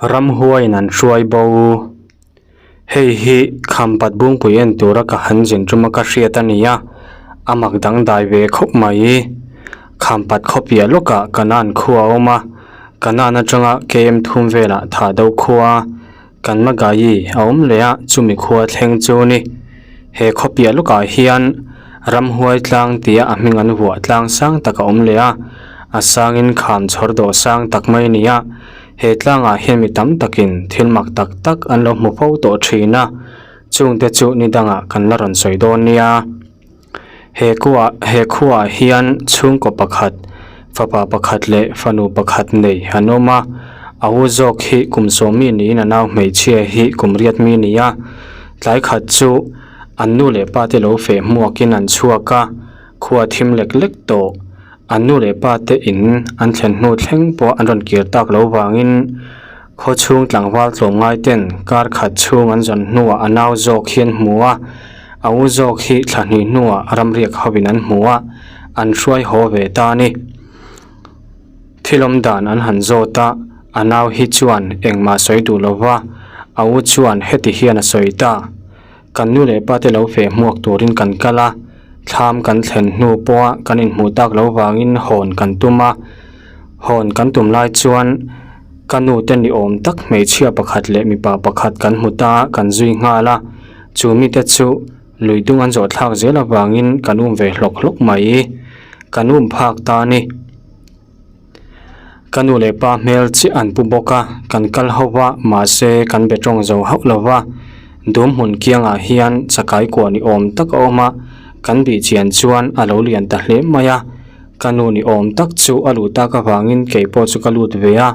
Ramhuaiin an hruai bo. Hei hi Khampat Bungpui en tura ka han zin tuma ka hriat a ni a, a mak dangdai ve khawp mai. Khampat khawpiah lawkah Kanan khua a awm a, Kanan atanga KM thum velah Thahdo khua Kanmagayi a awm leh a, chumi khua thleng chu ni. He khawpiah lawkah hian Ramhuai tlang tia a hming an vuah tlang sang tak a awm leh a, a sangin kham chhawr dawh sang tak mai a ni a. He tlangah hian mi tam takin thil mak tak tak an lo hmu fo tawh thin a, chungte chu ni dangah kan la rawn sawi dawn nia. He kua he khuaah hian chhungkaw pakhat, fapa pakhat leh fanu pakhat nei an awm a, a u zawk hi kum sawm mi niin a nau hmeichhia hi kum riat mi a ni a. Tlai khat chu an nu leh pa te lo feh hmuakin an chhuak a, khua thim lek lek tawh. An nu leh pa te in an thlen hnu thleng pawh an rawn kir tak lo vangin khaw chhung tlangval tlawmngai ten kar khat chhung an zawn hnuah a nau zawk hi an hmu a, a u zawk hi thla hnih hnuah ramriak hovin an hmu a, an hruai haw ve ta a ni. Thil awm dan an han zawt a, a nau hi chuan engmah sawi duh lova, a u chuan heti hian a sawi ta. Kan nu leh pa te lo feh hmuak turin kan kal a, thlam kan thlen hnu pawha kan inhmuh tak lo vangin hawn kan tum a. Hawn kan tum lai chuan ka nu te ni awm tak hmeichhia pakhat leh mipa pakhat kan hmu ta a, kan zui nghal a. Chu mite chu lui dung an zawh thlak zel avangin kan um ve hlawk hlawk mai. Kan um phak ta a ni. Ka nu leh pa hmel chiah an pu bawk a, kan kal ho va, mahse kan be tawng zo hauh lo va. Dum hmun kiangah hian chakai kuah ni awm tak a awm a, kan bih chian chuan a lo lian ta hle mai a. Ka nu ni awm tak chu a luh tak avangin kei pawh chu ka lut ve a,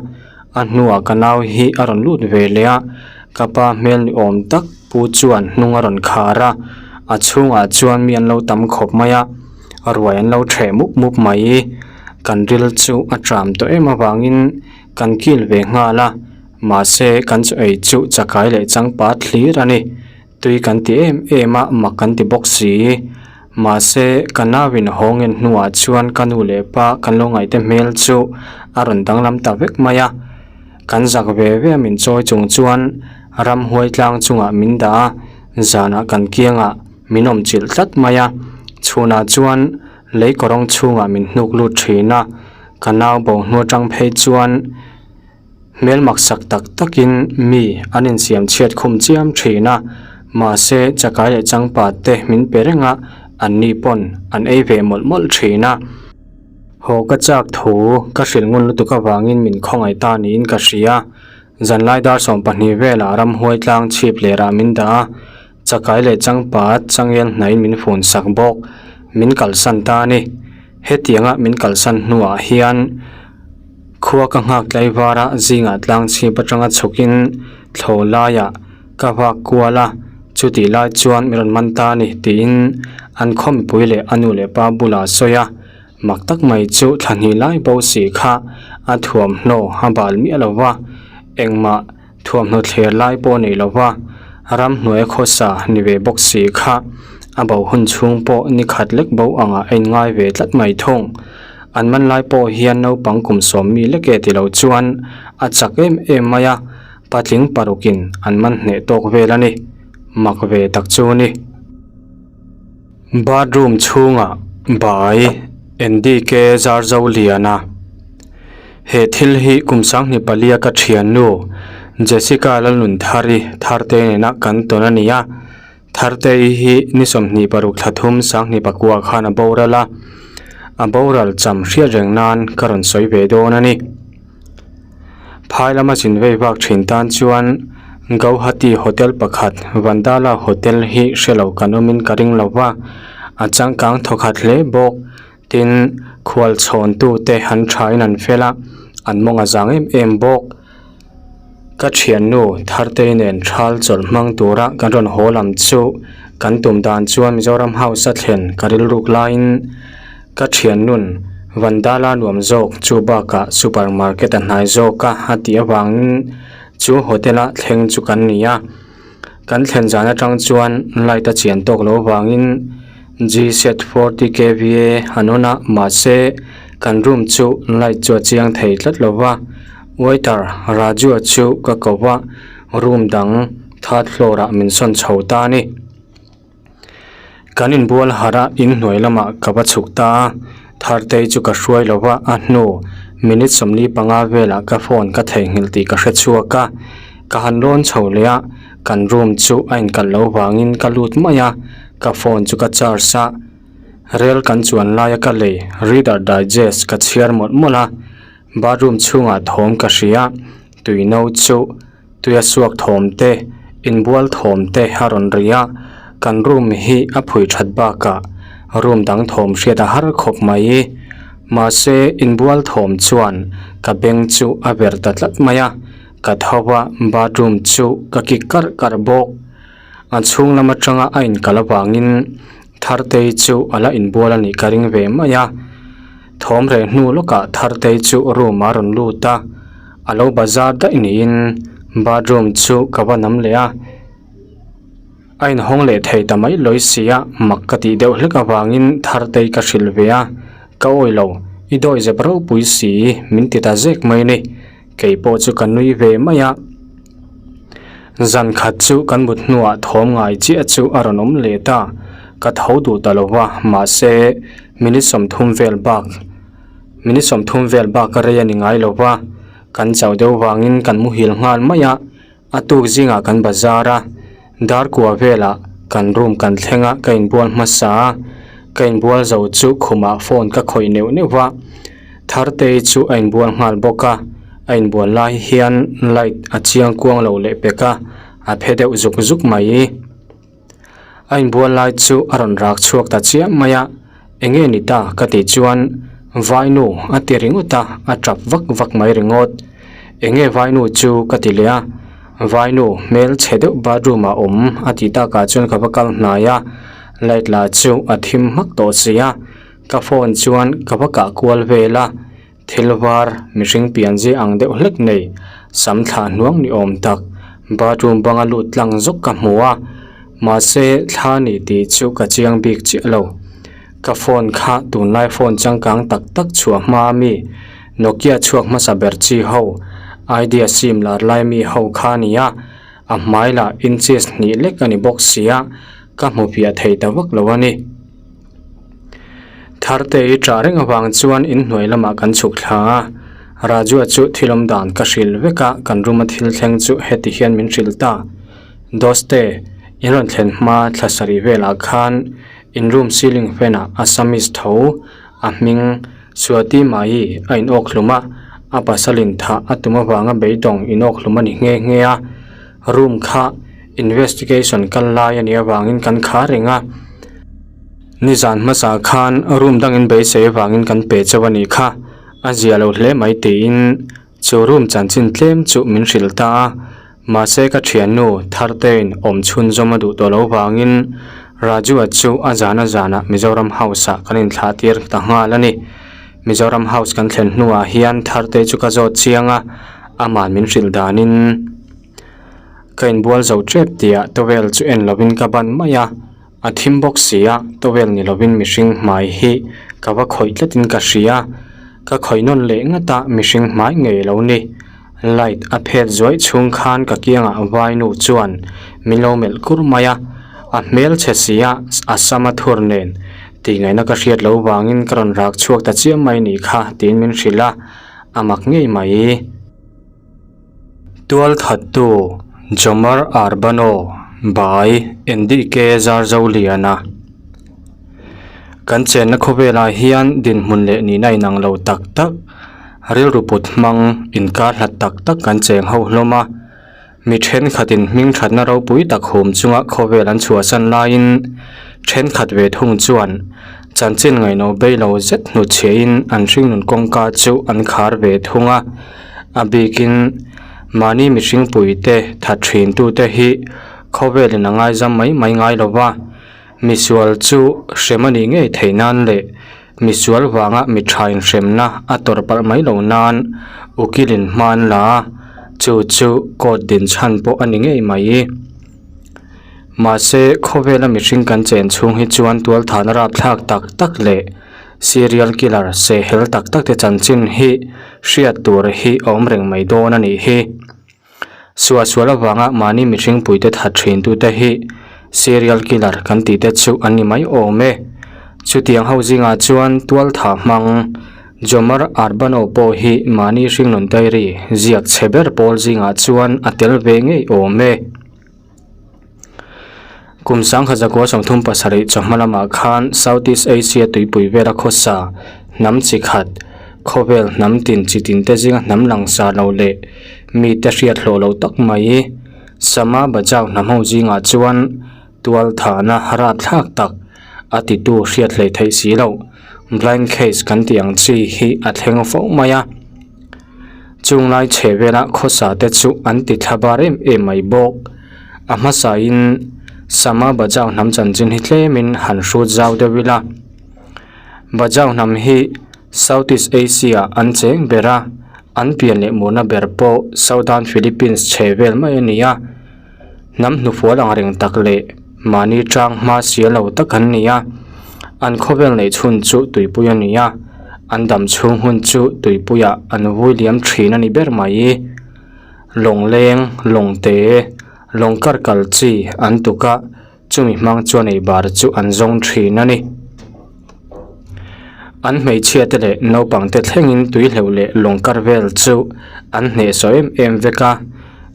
a hnuah ka nau hi a rawn lut ve leh a, ka pa hmel ni awm tak pu chuan hnung a rawn khar a, a chhungah chuan mi an lo tam khawp mai a, ruai an lo ṭheh mup mup mai. Kan ril chu a ṭam tawh em avangin kan kil ve nghal a, mahse kan chaw ei chu chakai leh changpat hlir a ni. Tui kan ti em em a, mak kan ti bawk si. Mahse ka nauin haw ngen hnuah chuan ka nu leh pa kan lo ngaihte hmel chu a rawn danglam ta vek mai a. Kan zak ve ve a min chawi chung chuan ramhuai tlang chungah min dah a, zanah kan kiangah min awm chilh tlat mai a. Chhunah chuan Lei kawrawng chhungah min hnuk lut thin a, ka nau bo hnu atang phei chuan hmel maksak tak takin mi an insiam chhiat khum chiam thin a, mahse chakai leh changpa te min pe reng a, an ni pawn an ei ve mawlh mawlh thin a. Haw ka chak thu ka hrilh ngun lutuk avangin min khawngaih ta niin ka hria, zanlai dar 12 velah ramhuai tlang chhip lerah min dah a, Chakai leh changpat changel hnaiin min fun sak bawk. Min kalsan ta a ni. Hetianga min kalsan hnuah hian khua ka nghak tlaivar a, zingah tlang chhip atanga chhukin thlaw laiah ka vak kual a, chutih lai chuan min rawn man ta a ni tiin an khaw mipui leh a nu leh pa bulah a sawi a. Mak tak mai chu thla hnih lai bo si kha a thuamhnaw a bal miah lo va, engmah Thuamhnaw thler lai pawh nei lova ramhnuai khawsa ni ve bawk si kha a bo hun chhung pawh ni khat lek bo angah a inngai ve tlat mai thung. An man lai pawh hian naupang kum sawm mi lek e ti lo chuan a chak em em mai a, patling parukin an man hneh tawk vel a ni. Mak ve tak chu a ni. Bathroom chhungah bai NDK Zarzoliana. He thil hi kum 24 ka thiannu Jessica Lalnunthari Tharte nena kan tawn a ni a. Thartei hi ni 26 thla thum 29 khan a boral a. A boral cham hriat reng nan ka rawn sawi ve dawn a ni. Phai lama zin vei vak thin tan chuan Gauhati Hotel pakhat Vandala Hotel hi hre lo kan awmin ka ring lo va, a changkang thawkhat hle bawk. Tin, khual chhawntute an thain an fel a, an mawng a zang em em bawk. Ka thiannu Thartei nen thal chawlh hmang tura kan rawn haw lam chu kan tum dan chuan Mizoram House a thlen ka rilruk laiin ka thiannun Vandala nuam zawk chu bakah super market a hnai zawk a a tih avangin chu hotel a thleng chu kan ni a. Kan thlen zan atang chuan light a chian tawk lo vangin G-set 40 kva an on a, mahse kan room chu light chu a chiang thei tlat lo va. Waiter Raju-a chu ka ko va, room dang third floor ah min sawn chho ta a ni. Kan inbual harh a, inhnuai lamah ka va chhuk ta a, Thartei chu ka hruai lo va, a hnu minute 45 velah ka phone ka theihnghilh tih ka hre chhuak a, ka han lawn chho leh a, kan room chu a inkalh lo vangin ka lut mai a, ka phone chu ka charge a, rel kan chuan laia ka lei Reader Digest ka chhiar mawlh mawlh a, bathroom chhungah thawm ka hria, tuino chu. Tuia suak thawm te, inbual thawm te a rawn ri a, kan room hi a phui that bakah room dang thawm hriat a har khawp mai. Mahse inbual thawm chuan ka beng chu a verh ta tlat mai a, ka tho a, bathroom chu ka kik karh karh bawk. A chhung lam atanga a inkal avangin Thartei chu a la inbual a nih ka ring ve mai a. Thawm reh hnu lawkah Thartei chu room a rawn lut a, a lo bazar daih niin bathroom chu ka va nam leh a. A inhawng leh thei ta mai lawi si a, mak ka tih deuh hlek avangin Thartei ka hrilh ve a, ka awi lo, i dawi zep ropui si min ti ta zek mai a ni. Kei pawh chu ka nui ve mai a. Zan khat chu kan mut hnuah thawm ngai chiah chu a rawn awm leh ta. Ka tho duh ta lo va, mahse minute 30 vel bak minute 30 vel bak a rei a ni ngai lo va. Kan chauh deuh vangin kan muhil nghal mai a, a tuk zingah kan bazar a. Dar kua velah kan room kan thleng a, ka inbual hmasa a, ka inbual zo chu khumah phone ka khawih neuh neuh va, Thartei chu a inbual nghal bawk a, a inbual lai hian light a chiang kuang lo leh pek a, a phe deuh zuk zuk mai. A inbual lai chu a rawn rak chhuak ta chiam mai a, eng nge ni ta ka tih chuan Vainu a ti ringawt a, a tap vak vak mai ringawt. Eng nge Vainu chu ka ti leh a, Vainu hmel chhe deuh bathroom ah awm a tih takah chuan ka va kal hnai a, light lah chu a thim hmak tawh si a, ka phone chuan ka va kah kual vel a, thil var mihring pian zia ang deuh hlek nei sam thlah hnuang ni awm tak bathroom banga lut tlang zawk ka hmu a, mahse thla ni tih chu ka chiang bik chiah lo. Ka phone kha tunlai phone changkang tak tak chhuah hma ami Nokia chhuak hmasa ber chi ho idea sim lar lai mi ho kha a ni a, a hmai lah inches hnih lek a ni bawk sia, ka hmu piah thei ta vak lo a ni. Tharte i ṭah reng avang chuan inhnuai lamah kan chhuk thla a, Rajua chu thil awm dan ka hrilh vek a, kan room a thil thleng chu heti hian min hrilh ta. Doste, in rawn thlen hma thla sarih velah khan in room ceiling fan ah Assamese tho a hming Swati Mai a inawk hlum a, a pasal in thah a tum avanga beidawng inawk hlum a ni nghe nghe a, room kha investigation kal lai a nih avangin kan khar reng a, nizan hmasa khan room dangin beisei avangin kan pe chauh a nih kha, a zia lo hle mai tiin chu room chanchin tlem chu min hrilh ta a, mahse ka thiannu Thartein awm chhunzawm a duh tawh lo vangin Raju-a chu a zan a zanah Mizoram House-ah kan inthlah tir ta nghal a ni. Mizoram House kan thlen hnuah hian Thartei chu ka zawt chiang a, ama'n min hrilh danin. Ka inbual zo tep tihah towel chu en lovin ka ban mai a, a thim bawk si a, towel ni lovin mihring hmai hi ka va khawih tlatin ka hria. Ka khawih nawn leh ngat a, mihring hmai ngei lo ni. Light a phet zuaih chhung khan ka kiangah vainu chuan min lo melh kur mai a, a hmel chhe si a, a sam a thur nen tihngaihna ka hriat loh vangin ka rawn rak chhuak ta chiam mai nih kha tiin min hrilh a, a mak ngei mai. Tualthattu Jomar Arbano by NDK Zarzoliana Kan chenna khawvelah hian dinhmun leh nihna inang lo tak tak, rilru put hmang inkar hlat tak tak kan cheng ho hlawm a. Mi thenkhatin hming thatna ropui tak hum chunga khawvel an chhuahsan laiin thenkhat ve thung chuan chanchin ngaihno bei lo zet hnutchhiahin an hringnun kawngka chu an khar ve thung a. A bikin mahni mihring puite that thin tute hi khawvelin a ngaizam mai mai ngai lo va, misual chu hrem a nih ngei theih nan leh misual vanga mi tha inhremna a tawrh palh mai lo nan ukilin hma an la a, chu chu court din chhan pawh a ni ngei mai. Mahse khawvela mihring kan chen chhung hi chuan tualthahna rapthlak tak tak leh. Serial killer sehhel tak tak te chanchin hi hriat tur hi a awm reng mai dawn a nih hi. Suahsual avanga mahni mihring puite that thin tute hi serial killer kan tih te chu an ni mai awm e. Chutiang ho zingah chuan tualtha hmang Jomar Arbano pawh hi mahni hringnun diary ziak chhe ber pawl zingah chuan a tel ve ngei awm e. Kum 1937 chawhma lamah khan Southeast Asia tuipui vela khawsa hnam chi khat, khawvel hnam tin chi tin te zinga hnam langsar lo leh mite hriat hlawh lo tak mai Sama Bajau hnam ho zingah chuan tualthahna rapthlak tak a titu hriat hlei theih si loh blind case kan tih ang chi hi a thleng fo mai a. Chung lai chhe vela khawsa te chu an ti thla bar em em mai bawk. A hmasain Sama Bajau hnam chanchin hi tlemin han hrut zau deuh ila. Bajau hnam hi Southeast Asia an cheng ber a, an pian leh murna ber pawh Southern Philippines chhe vel mai a ni a. Hnam hnufual ang reng tak leh mahni tang hma sia lo tak an ni a, an khawvel neih chhun chu tuipui a ni a, an dam chhung hun chu tuipuiah an vui liam thin a ni ber mai. Lawngleng, lawngte, lawng kar kal chi an tuk a, chumi hmang chuan ei bar chu an zawng thin a ni. An hmeichhia te leh naupang te thlengin tui hleuh leh lawng kar vel chu an hnehsawh em em vek a,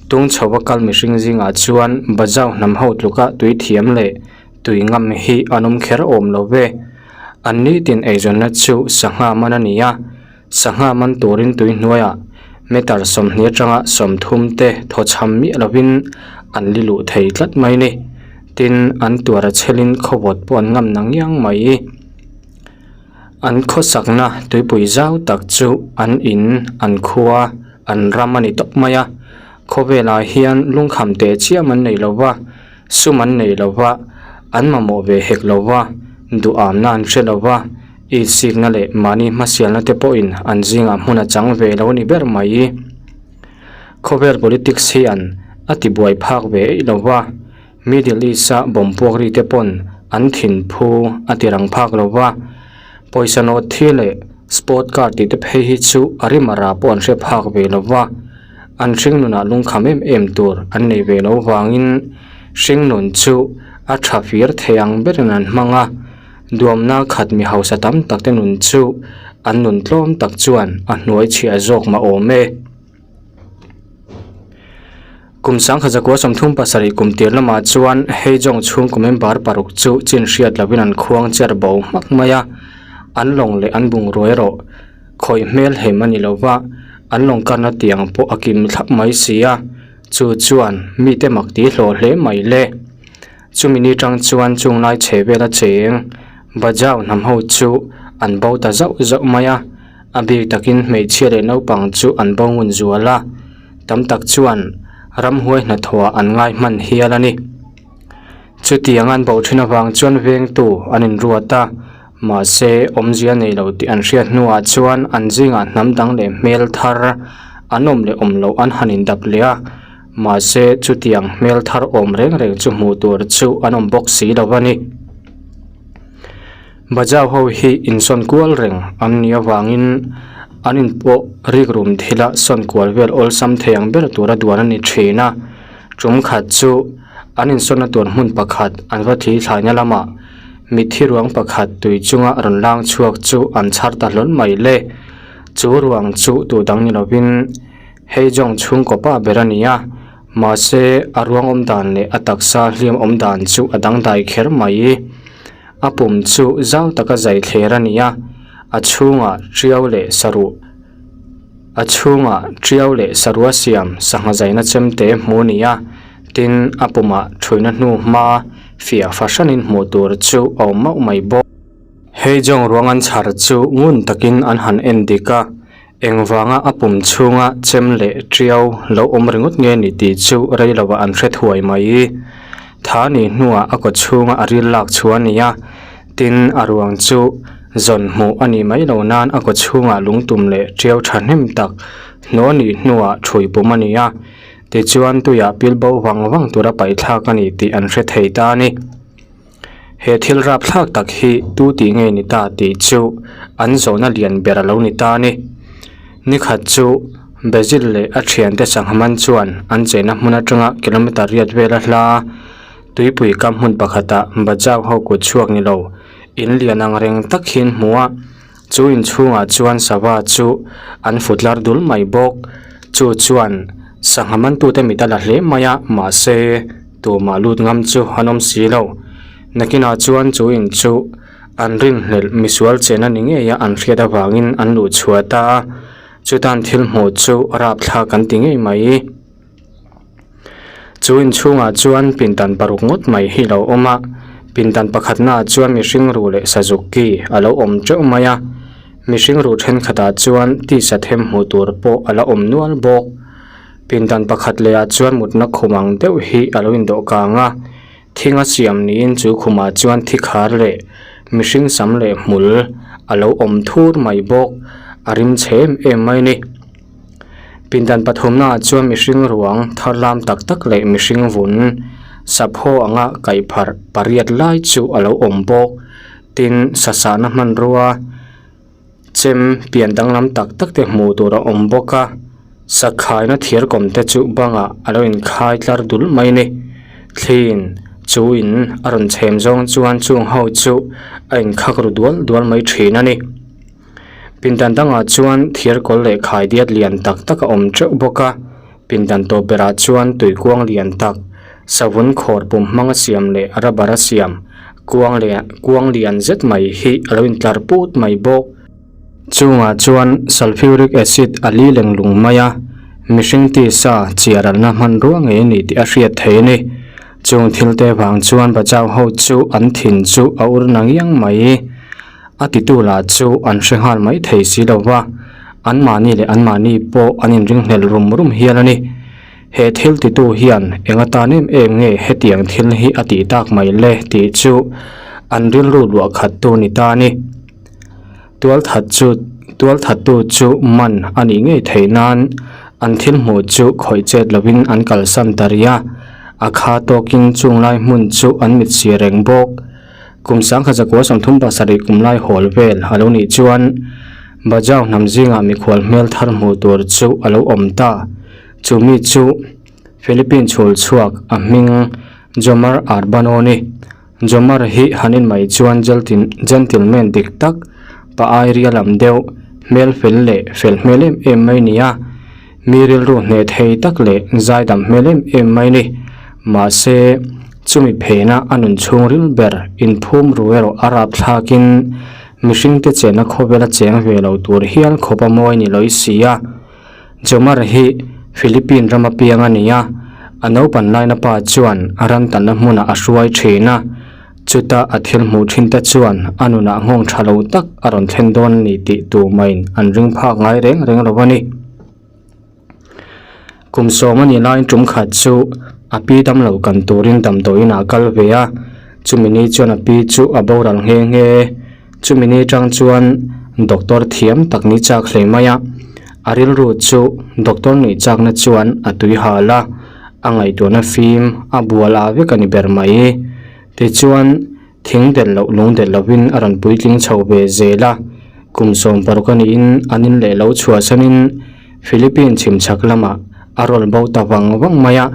tung chho a kal mihring zingah chuan Bajau hnam ho tluka tui thiam leh tui ngam hi an awm kher awm lo ve. An nitin eizawnna chu sangha man a ni a, sangha man turin tui hnuaiah meter 20 atanga 30 te thaw chham miah lovin an li luh thei tlat mai ni. Tin, an tuar a chhelin khawvawt pawh an ngam na ngiang mai. An khawsakna tuipui zau tak chu an in, an khua, an ram a ni tawp mai a. Khawvelah hian lungkham teh chiam an nei lo va, sum an nei lo va, an mamawh ve hek lo va, duhamna an hre lo va, itsikna leh mahni hmasialna te pawhin an zingah hmun a chang ve lo a ni ber mai. Khawvel politics hian a tibuai phak ve eih lo va, Middle East-a bomb puak ri te pawn an thin phu a ti rang phak lo va, pawisa nawt thi leh sport car tih te phei hi chu a rim a ra pawh an hre phak ve lo va, an hringnunah lungkham em em tur an nei ve lo vangin hringnun chu a tha fir thei ang berin an hmang a, duamna khat mi hausa tam tak te nun chu an nun tlawm tak chuan a hnuai chhiah zawk mah awm e. Kum 1937 kum tir lamah chuan Heijong chhungkaw member paruk chu chin hriat lovin an khuang cher bo hmak mai a, an lawng leh an bungrua erawh khawih hmel hem a ni lo va, an lawng karna tiang pawh a kim thlap mai si a, chu chuan mite mak ti hlawh hle mai le. Chumi ni tang chuan chung lai chhe vela cheng Bajau hnam ho chu an bo ta zauh zauh mai a, a bik takin hmeichhia leh naupang chu an bo ngun zual a, tam tak chuan ramhuai hnathawhah an ngai hman hial a ni. Chutiang an bo thin avang chuan vengtu an inruat a, mahse awmzia nei lo tih an hriat hnuah chuan an zingah hnam dang leh hmel thar an awm leh awm loh an han indap leh a, mahse chutiang hmel thar awm reng reng chu hmuh tur chu an awm bawk si lo a ni. Bajau ho hi insawn kual reng an nih avangin an inpawh rikrum thila sawn kual vel awlsam thei ang ber tura duan a ni thin a. Tum khat chu an insawnna tur hmun pakhat an va thli thlaina lamah mitthi ruang pakhat tui chunga rawn lang chhuak chu an chhar ta hlawl mai le. Chu ruang chu tu dang ni lovin Heijong chhungkaw pa ber a ni a, mahse a ruang awm dan leh a taksa hliam awm dan chu a dangdai kher mai. A pum chu zau taka zai thler a ni a, a chhungah tiau leh saruh a chhungah tiau leh sarua siam sangha zaina chemte hmu a ni a, tin a pumah thuina hnu hma fiah fahranin hmuh tur chu a awm mauh mai bawk. Hei zawng ruang an chhar chu ngun takin an han en dik a, engvanga a pum chhunga chem leh tiau lo awm ringawt nge ni tih chu rei lovah an hre thuai mai. Tha ni hnuah a kaw chhunga a ril lak chhuah a ni a, tin a ruang chu zawn hmuh a ni mai lo nan a kaw chhungah lungtum leh tiau thahnem tak hnawh nih hnuah thui pum a ni a, tichuan tuiah pil bo vang vang tura paih thlak a ni tih an hre thei ta a ni. He thil rapthlak tak hi tu tih nge ni ta tih chu an zawhna lian ber a lo ni ta a ni. Nikhat chu Basil leh a thiante sangha man chuan an chenna hmun atanga kilometer riat vela hla tuipui kam hmun pakhatah Bajau ho kut chhuak ni lo in lian ang reng tak hi an hmu a. Chu inchhungah chuan sava chu an fut lar dul mai bawk. Chu chuan sangha mantute mit a la hle mai a, mahse tumah lut ngam chu an awm si lo. Nakinah chuan chu in chu an rinhlelh misual chen a ni ngei a an hriat avangin an luh chhuah ta a, chutan thil hmuh chu rapthlak an ti ngei mai. Chu inchhungah chuan pindan paruk ngawt mai hi lo awm a, pindan pakhatnaah chuan mihring ruh leh sazuk ki a lo awm teuh mai a, mihring ruh thenkhatah chuan tisa them hmuh tur pawh a la awm nual bawk. Pindan pakhat lehah chuan mutna khum ang deuh hi a lo indawh kang a, thinga siam niin chu khumah chuan thi khar leh mihring sam leh hmul a lo awm thur mai bawk, a rim chhe em em mai a ni. Pindan pathumnaah chuan mihring ruang thar lam tak tak leh mihring vun sapho anga kaih pharh pariat lai chu a lo awm bawk. Tin, sasahna hmanrua chem pian danglam tak tak te hmuh tur a awm bawk a, sakhaina thir kawm te chu bangah a lo inkhai tlar dul mai a ni. Thliin chu in a rawn chhem zawng chuan chung ho chu a inkhak ru dual dual mai thin a ni. Pindan dangah chuan thir kawl leh khaidiat lian tak tak a awm teuh bawk a, pindan tawp berah chuan tui kuang lian tak, savun khawr pum hmanga siam leh rubber a siam kuang leh kuang lian zet mai hi a lo intlar put mai bawk. Chungah chuan sulphuric acid a li leng lung mai a, mihring tisa chiaralna hmanrua ngei a ni tih a hriat theih a ni. Chung thil te vang chuan Bajau ho chu an thin chu a ur na ngiang mai. A titu lah chu an hre nghal mai thei si lo va, anmahni leh anmahni pawh an inringhlel rum rum hial a ni. He thil titu hian eng atan em em nge hetiang thil hi a tih tak mai le tih chu an rilru luah khat tu ni ta a ni. Tualthat chu tualthattu chu man a nih ngei theih nan an thil hmuh chu khawih chet lovin an kalsan ta rih a, a kha tawkin chunglai hmun chu an mit si reng bawk. Kum sangkhat zakua 37 kum lai hawl vel a lo nih chuan Bajau hnam zingah mikhual hmel thar hmuh tur chu a lo awm ta. Chu mi chu Philippine chhul chhuak a hming Jomar Arbano ni. Jomar hi han in mai chuan gentleman dik tak, pa airia lam deuh, hmel fel leh fel hmel em em mai ni a. Mi rilru hneh thei tak leh zaidam hmel em em mai ni. Mahse, chumi phena a nun chhungril ber inphum ru erawh a rap thlakin mihringte chenna khawvela cheng ve lo tur hial khawp a mawi ni lawih si a. Jomar hi Philippine rama piang a ni a, a naupan laina pa chuan a ram tanna hmunah a hruai thin a. Chuta a thil hmuh thin te chuan a nunah nghawng tha lo tak a rawn thlen dawn a ni tih tumain an ring phak ngai reng reng lo a ni. Kum sawm a nih laiin tum khat chu a pi damlo kan turin damdawiin ah a kal ve a, chumi ni chuan a pi chu a boral nghe nghe. Chumi ni tang chuan doctor thiam tak ni chak hle mai a, a rilru chu doctor nih chakna chuan a tui hal a. A ngaihtuahna fim a bual ah vek a ni ber mai. Tichuan, thing delh loh lung delh lovin a rawn puitling chho ve zel a. Kum 60 a niin an in leh lo chhuahsanin Philippine chhimchhak lamah a rawl bo ta vang vang mai a,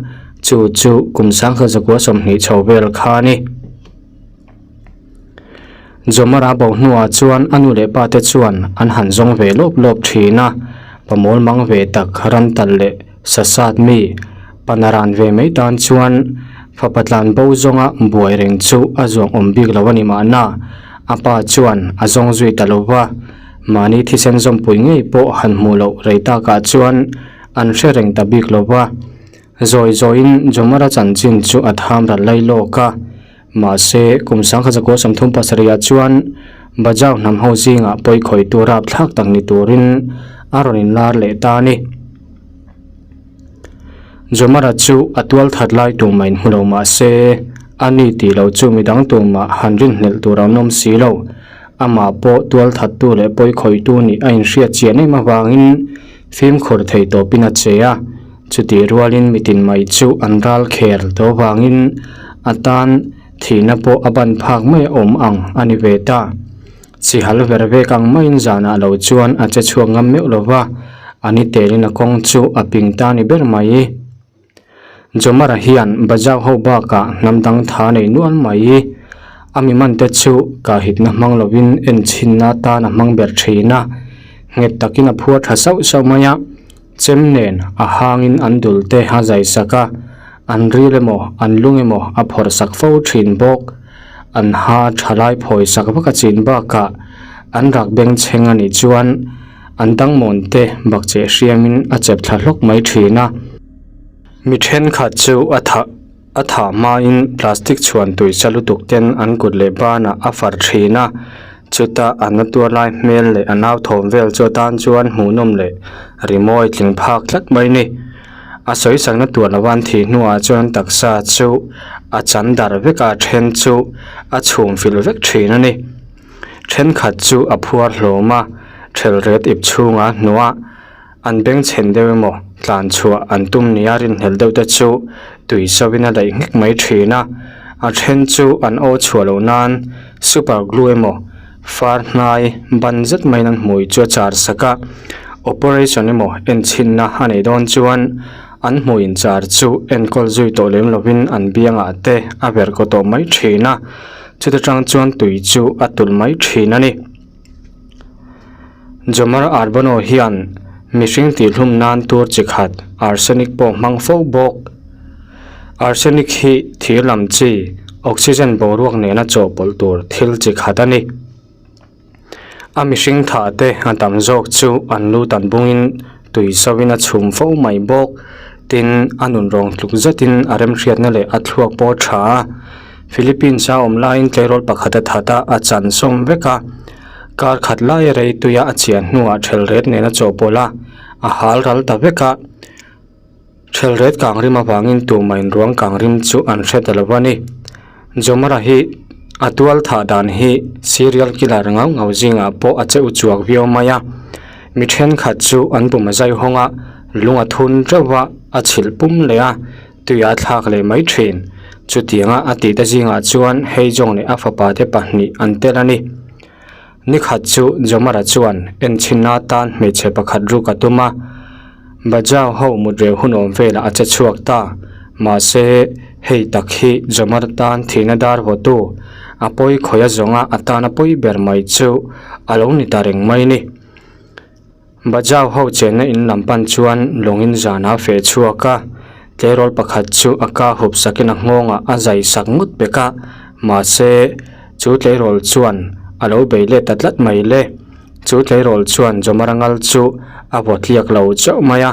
chu chu kum 1920 chho vel kha a ni. Jomara bo hnuah chuan a nu leh pa te chuan an han zawng ve lawp lawp thin a, pamawl mang ve tak ram tal leh sasat mi panaran ve mai tan chuan fapa tlan bo zawnga buai reng chu a zuang awm bik lo a ni mahna a pa chuan a zawng zui ta lo va, mahni thisen zawmpui ngei pawh han hmuh loh rei takah chuan an hre reng ta bik lo va, zawi zawiin Jomara chanchin chu a tham ral lai lawk a. Mahse, kum 1937 ah chuan Bajau hnam ho zingah pawi khawihtu rapthlak tak ni turin a rawn inlar leh ta a ni. Jomara chu a tual that lai tumah inhmu lo mahse, a ni tih loh chu midang tumah han rinhlelh tur an awm si lo. Amah pawh tual thattu leh pawi khawihtu nih a inhriat chian em avangin fimkhur thei tawpin a che a. Chutih rualin mitin mai chu an ral kher tawh avangin a tan Thihna pawh a ban phak mai a awm ang a ni ve ta. Chihal ver vek ang maiin zanah lo chuan a che chhuak ngam meuh lo va, a ni telin a kawng chu a ping ta ni ber mai. Jomara hian Bajau ho bakah hnam dang tha nei nual mai. A mi mante chu kahhitna hmang lovin enchhinna atan a hmang ber thin a, nghet takin a phuar tha sauh sauh mai a, chem nen a hangin an dul te a zai sak a, an ril emaw an lung emaw a phawrh sak fo thin bawk. An ha tha lai phawi sak vak a chin bakah an rak bengchheng a nih chuan an dangmawn te bakcheh hriamin a chep thla hlawk mai thin a. Mi thenkhat chu a thah a thah hmain plastic chhuan tui sa lutuk ten an kut leh banah a far thin a, chuta a na tuar lai hmel leh a nau thawm vel chu atan chuan hmuhnawm leh rimawi tling phak tlat mai a ni. A sawi sakna tuar lova an thih hnuah chuan an taksa chu a chan dar vek a, a then chu a chhum fil vek thin a ni. Thenkhat chu a phuar hlawm a, thelret ip chhungah a hnuah. An bengchhen deuh emaw tlan chhuah an tum nia rinhlelh deuh te chu tui sovin a daih nghek mai thin a, a then chu an aw chhuah loh nan super glue emaw far hnai ban zet maiin an hmui chu a char sak a, operation emaw enchhinna a neih dawn chuan an hmui inchar chu enkawl zui tawh lem lovin an biangah te a verh kaw tawh mai thin a, chuta tang chuan tui chu a tulh mai thin a ni. Jomar Arbano hian mihring tihhlum nan tur chi khat arsenic pawh hmang fo bawk. Arsenic hi thir lam chi oxygen boruak nena chawhpawlh tur thil chi khat a ni. A mihring thah te a tam zawk chu an lu tan bungin tui sovin a chhum fo mai bawk. Tin, a nun rawng tluk zetin a remhriatna leh a thluak pawh a tha a. Philippines a awm laiin tleirawl pakhat a that a, a chan sawm vek a. Kar khat lai rei tuia a chian hnuah thelret nen a chawhpawlh a, a hal ral ta vek a. Thelret kang rim avangin tumah in ruang kang rim chu an hre ta lo a ni. Jomara hi a tual thah dan hi serial killer ngau ngau zingah pawh a che u chuak viau mai a. Mi thenkhat chu an pum a zai hawng a, lung a thun teuh a, a chhilh pum leh a. Tui a thlak leh mai thin. Chutianga a tihte zingah chuan Heijong leh a fapa te pahnih an tel a ni. Nikhat chu Jomara chuan enchhinna atan hmeichhe pakhat ruk a tum a, Bajau ho mut reu hun awm velah a che chhuak ta. Mahse, hei tak hi Jomara tan thihna dar vawtu, a pawi khawih a zawnga a tana pawi ber mai chu a lo ni ta reng mai ni. Bajau ho chenna in lam pan chuan lawngin zan a feh chhuak a, tleirawl pakhat chu a ka hup sakin a nghawngah a zai sak ngawt pek a, mahse chu tleirawl chuan a lo bei let ta tlat mai le. Chu tleirawl chuan Jawmarangal chu a vaw tliak lo chauh mai a,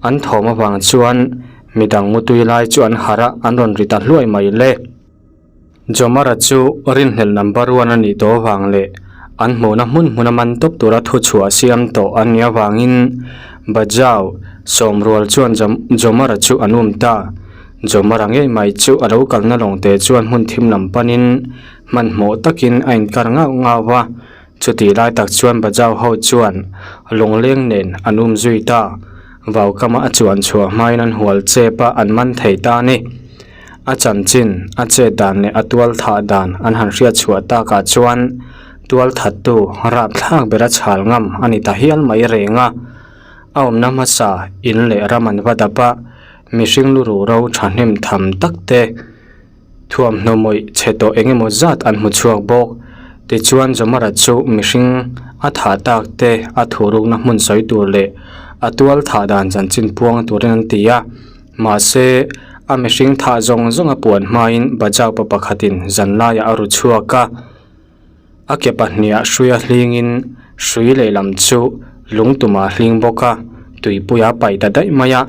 an thawm avang chuan midang mutui lai chu an harh a, an rawn ri ta hluai mai le. Jomara chu rinhlelh number one a nih tawh avang leh an hmuhna hmun hmuna man tawp tura thuchhuah siam tawh a nih avangin Bajau sawmrual chuan Jomara chu an um ta. Jomara ngei mai chu a lo kalna lawngte chuan hmun thim lam panin hmanhmawh takin a inkar ngauh ngauh a, chutih lai tak chuan Bajau ho chuan lawngleng nen an um zui ta. Vaukama a chuan chhuah hmain an hual chep a, an man thei ta a ni. A chanchin, a chet dan leh a tual thah dan an han hriat chhuah takah chuan tual thattu rapthlak bera chhal ngam a ni ta hial mai reng a. A awmna hmasa in leh ram an va dap a, mihring lu ruh ro thahnem tham tak te thuamhnaw mawih chhe tawh eng emaw zat an hmu chhuak bawk. Tichuan Jomara chu mihring a thah tak te a thurukna hmun sawi tur leh a tual thah dan chanchin puang turin an ti a. Mahse, a mihring thah zawng zawng a puan hmain Bajau pa pakhatin zanlaiah a ru chhuak a. A ke pahniha hrui a hlingin hrui lehlam chu lungtumah a hling bawk a, tuipuia a paih ta daih mai a.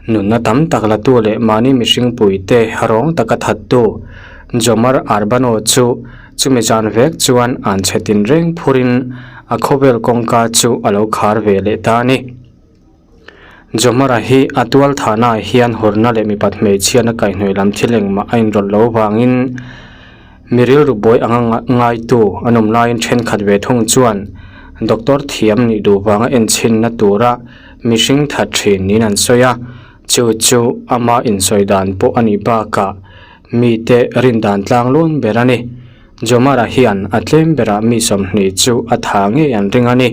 Nunna tam tak latu leh mahni mihring puite rawng taka thattu Jomar Arbano chu chumi zan vek chuan an chhe tinreng phurin a khawvel kawngka chu a lo khar ve leh ta a ni. Jomara hi a tual thahnaah hian hawrna leh mipat hmeichhiatna kaihhnawih lam thil engmah a inrawlh loh avangin mi rilru buai anga ngaitu an awm laiin thenkhat ve thung chuan doctor thiam nih duh vanga enchhinna tura mihring that thin niin an sawi a, chu chu ama insawi dan pawh a nih bakah. Mite rin dan tlang lun ber a ni. Jomara hian a tlem berah mi 20 chu a tha ngei an ring a ni.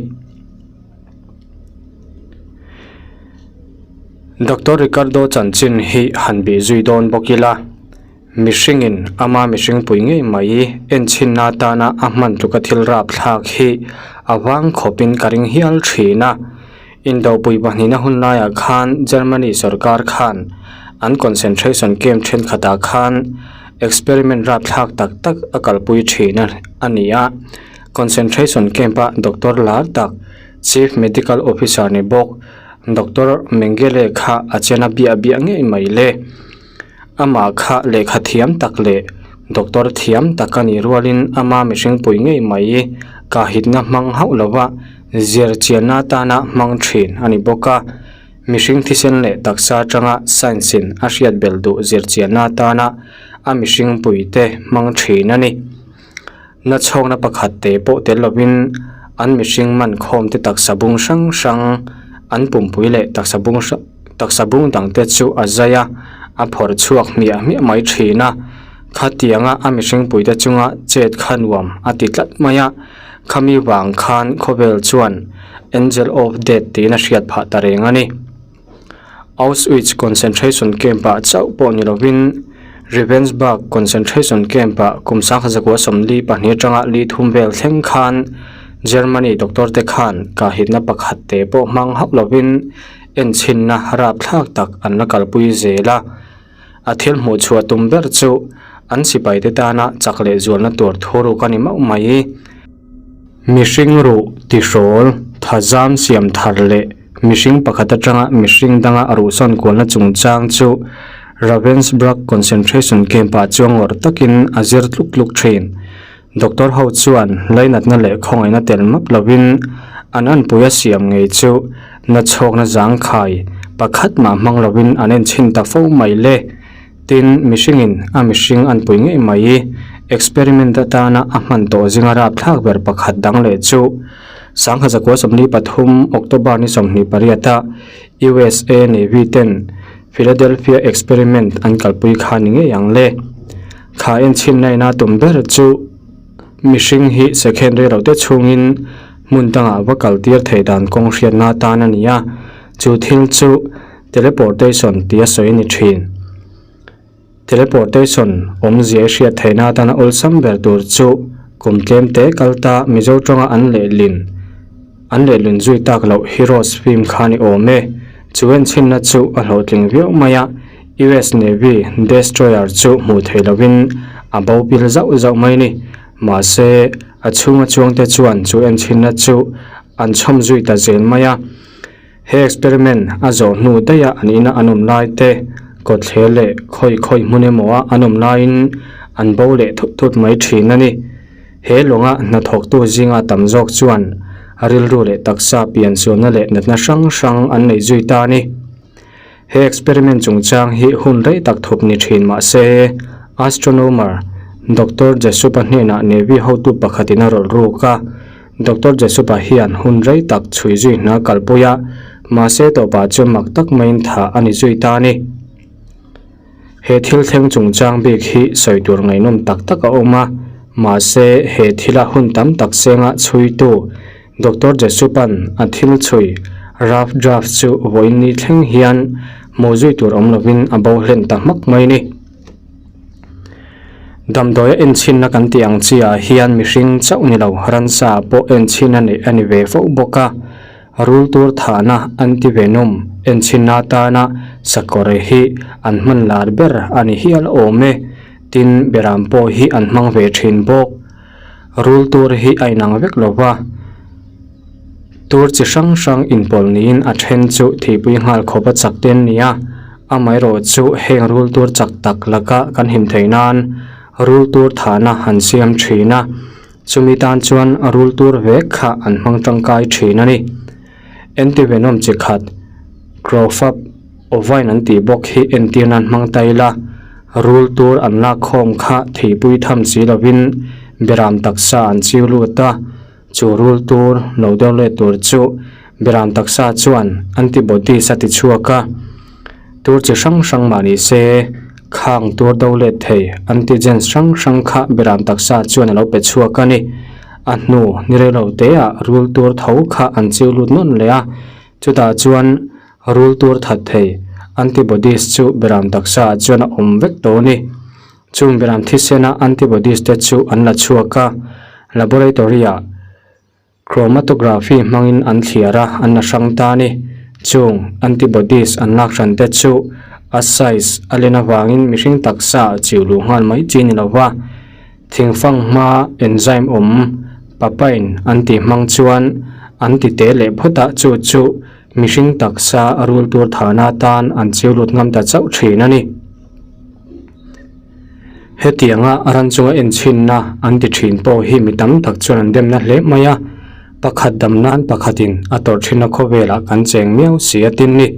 Doctor Ricardo chanchin hi han bih zui dawn bawk ila, mihringin ama mihring pui ngei mai enchhinna atana a hman tluka thil rap thlak hi a vang khawpin ka ring hial thin a. Indopui pahnihna hun laiah khan Germany sorkar khan an concentration camp thenkhatah khan experiment rapthlak tak tak a kalpui thin a ni a. Concentration camp-a doctor lar tak Chief Medical Officer ni bawk Doctor Mengele kha a chen a biah biah ngei mai le. Amah kha lehkha thiam tak leh doctor thiam tak a nih rualin ama mihring pui ngei mai kahitna hmang hauh lova zir chianna atana hmang thin a ni bawk a. Mihring thisen leh taksa atanga science in a hriat belh duh zir chianna atana a mihring puite hmang thin a ni. Na chhawkna pakhat te pawh tel lovin an mihring man khawm te taksa bung hrang hrang an pumpui leh taksa bung hrang taksa bung dang te chu a zai a a phawrh chhuak hmiah hmiah mai thin a khatianga a mihring pui te chunga chet kha nuam a ti tlat mai a khami vang khan khawvel chuan angel of death tiin a hriat phah ta reng a ni. Auschwitz concentration camp-ah chauh pawh ni lovin Ravensbrück concentration camp-ah kum 1942 atanga li thum vel thleng khan Germany doctor te khan kahitna pakhat te pawh hmang hauh lovin enchhinna rapthlak tak an la kalpui zel a. A thil hmuh chhuah tum ber chu an sipai te tana chak leh zualna tur thuruk a ni mauh mai. Mihring ruh tihrawl thazam siam thar leh mihring pakhat atanga mihring danga a ruhsawn kualna chungchang chu Ravensbrück concentration camp-ah chuan ngawrh takin a zir tluk tluk thin. Doctor ho chuan lainatna leh khawngaihna tel map lovin an anpui a siam ngei chu nachhawkna zangkhai pakhat mah hmang lovin an enchhin ta fo mai le. Tin, mihringin a mihring anpui ngei mai. Experiment atana a hman tawh zinga rapthlak ber pakhat dang leh chu 1943 October ni 28 a USA Navy ten Philadelphia experiment an kalpui kha ni ngei ang le. Kha enchhinna ina tum ber chu mihring hi second rei lote chhungin hmun dangah va kaltir theih dan kawng hriatna atan a ni a, chu thil chu Teleportation tih a sawi a ni thin. Teleportation awmzia i hriat theihna atana awlsam ber tur chu kum tlem te kal ta Mizo tawnga an lehlin an lehlin zui tak loh Heroes film kha ni awm e. Chu enchhinna chu a hlawhtling viau mai a, US Navy Destroyer chu hmuh theih lovin a bo pil zauh zauh mai ni. Mahse, a chhunga chuangte chuan chu enchhinna chu an chhawm zui ta zel mai a. He experiment a zawh hnu daih a an ina an awm lai te, kawthle leh khawi khawi hmun emaw a an awm laiin an bo leh thut thut mai thin a ni. He lawnga hnathawktu zinga tam zawk chuan rilru leh taksa piansualna leh natna hrang hrang an nei zui ta a ni. He experiment chungchang hi hun rei tak thup ni thin mah se, astronomer Doctor Jesup-a hnenah Navy hotu pakhatin a rawlh ruk a. Doctor Jesup-a hian hun rei tak chhui zui hna kalpui a, mahse tawpah chuan mak tak maiin thah a ni zui ta a ni. He thil thleng chungchang bik hi sawi tur ngaihnawm tak tak a awm a, mahse he thila hun tam tak senga chhuitu Doctor Jesup-a'n a thil chhui rough draft chu vawiin ni thleng hian hmuh zui tur awm lovin a bo hlen ta hmak mai ni. Damdawi a enchhinna kan tih ang chi ah hian mihring chauh ni lo ransa pawh enchhin a neih a ni ve fo bawk a, rul tur thahna antivenom enchhinna atana sakawr hi an hman lar ber a ni hial awm e, tin beram pawh hi an hmang ve thin bawk. Rul tur hi a inang vek lo va, tur chi hrang hrang inpawlh niin a then chu thihpui nghal khawp a chak te an ni a, amaherawh chu heng rul tur chak tak laka kan him theih nan rul tur thahna han siam thin a, chumi tan chuan rul tur vek kha an hmang tangkai thin a ni. Antivenom chi khat Crofab Ovine an tih bawk hi entir nan hmang ta ila, rul tur an lak khawm kha theipui tham si lovin beram taksa an chiu lut a, chu rul tur lo deuh leh tur chu beram taksa chuan antibodies a ti chhuak a, tur chi hrang hrang mah ni se Khang tur do let thei antigens hrang hrang kha beram taksa chuan a lo pe chhuak a ni. A hnu ni reilo teah rul tur tho kha an chiu lut nawn leh a, chutah chuan rul tur that thei antibodies chu beram taksa ah chuan a awm vek tawh a ni. Chung beram thisena antibodies te chu an la chhuak a, laboratory ah Chromatography hmangin an thliar a, an la hrang ta a ni. Chung antibodies an lak hran te chu a size a len avangin mihring taksa ah chiu luh nghal mai chi ni lova. Thingfang hma enzyme awm papain an tih hmang chuan an ti te leh phawt a, chu chu mihring taksa a rul tur thahna atan an chiu lut ngam ta chauh thin a ni. Hetianga ran chunga enchhinna an ti thin pawh hi mi tam tak chuan an demna hle mai a, pakhat dam nan pakhatin a tawrh thinna khawvelah kan cheng miau si a tin ni.